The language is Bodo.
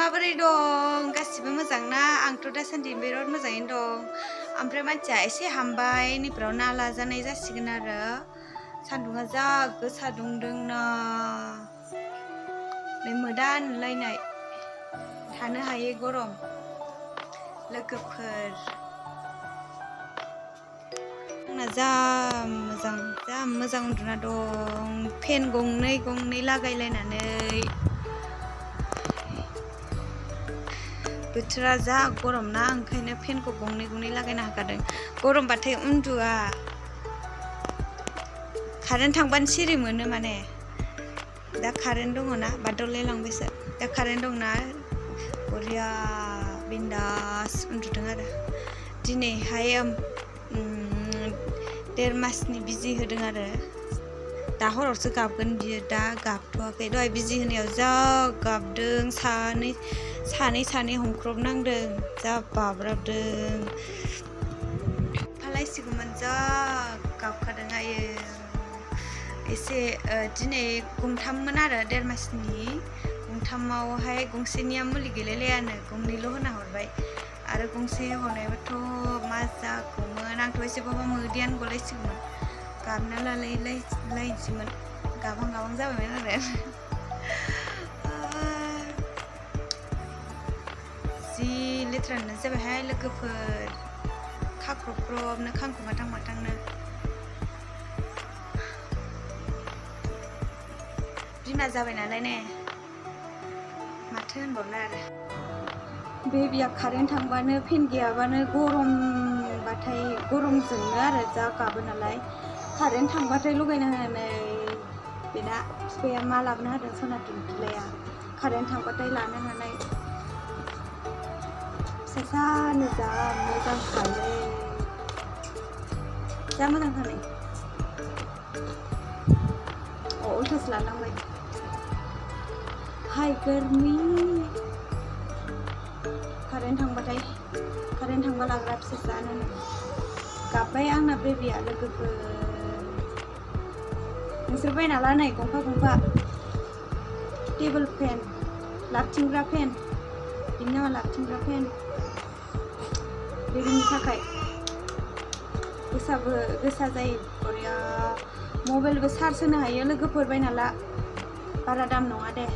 माबोरै दं गासिबो मोजां ना आंथ' दासान्दि बिराद मोजाङैनो दं ओमफ्राय मानसिया एसे हामबाय नैफ्राव ना लाजानाय जासिगोन आरो सान्दुङा जा गोसा दुंदोंना नै मोदानलायनाय थानो हायै गरम लोगोफोर आंना जा मोजां उन्दुना दं फेन गंनै लागायलायनानै बोथोरा जा गरम ना ओंखायनो फेनखौ गंनै लागायना होखादों गरमबाथाय उन्दुआ कारेन्ट थांबानो सिरि मोनो माने दा कारेन्ट दङ ना बादलाय लांबायसो दा कारेन्ट दंना बरिया बिन्दास उन्दुदों आरो दिनैहाय 1.5 मासनि बिजि होदों आरो दा हरावसो गाबगोन बियो दा गाबथ'वाखै दहाय बिजि होनायाव जा गाबदों सानै हमख्रबनांदों जा बाब्राबदों फालायसिगौमोन जा गाबखादों आयो एसे दिनै गंथाममोन आरो 1.5 मासनि गंथामावहाय गंसेनिया मुलि गैलायलायानो गंनैल' होना हरबाय आरो गंसे हरनायबाथ' मा जागौमोन आंथ' एसेबाबो मोदैयानो गलायसिगौमोन गाबना लायनोसैमोन गाबां जाबायमोन आरो जि लेथ्रानो जाबायहाय लोगोफोर खाख्रब-ख्रबनो खांखमाथां-माथांनो बिमा जाबाय नालाय ने माथो होनबावनो आरो बेबिया कारेन्ट थांबानो फेन गैयाबानो गरमबाथाय गरमजोंनो आरो जा गाबो नालाय कारेन्ट थांबाथाय लगायना होनानै बेना बिफाया मा लाबोना होदों सनाथि बिलाया कारेन्ट थांबाथाय लानो हानाय फिसासानो जा मोजां खालै जा मोजां खालै उल्थासो लानांबाय हाय गर्मी कारेन्ट थांबा लाग्रा फिसासानो गाबबाय आंना बेबिया लोगोफोर नोंसोर बायना ला नै गंफा टेबोल फेन लाबथिंग्रा फेन बिनि नामा लाबथिंग्रा फेन बेबिनि थाखाय गोसा जायो बरिया मबाइलबो चार्ज होनो हायो लोगोफोर बायना ला बारा दाम नङा दे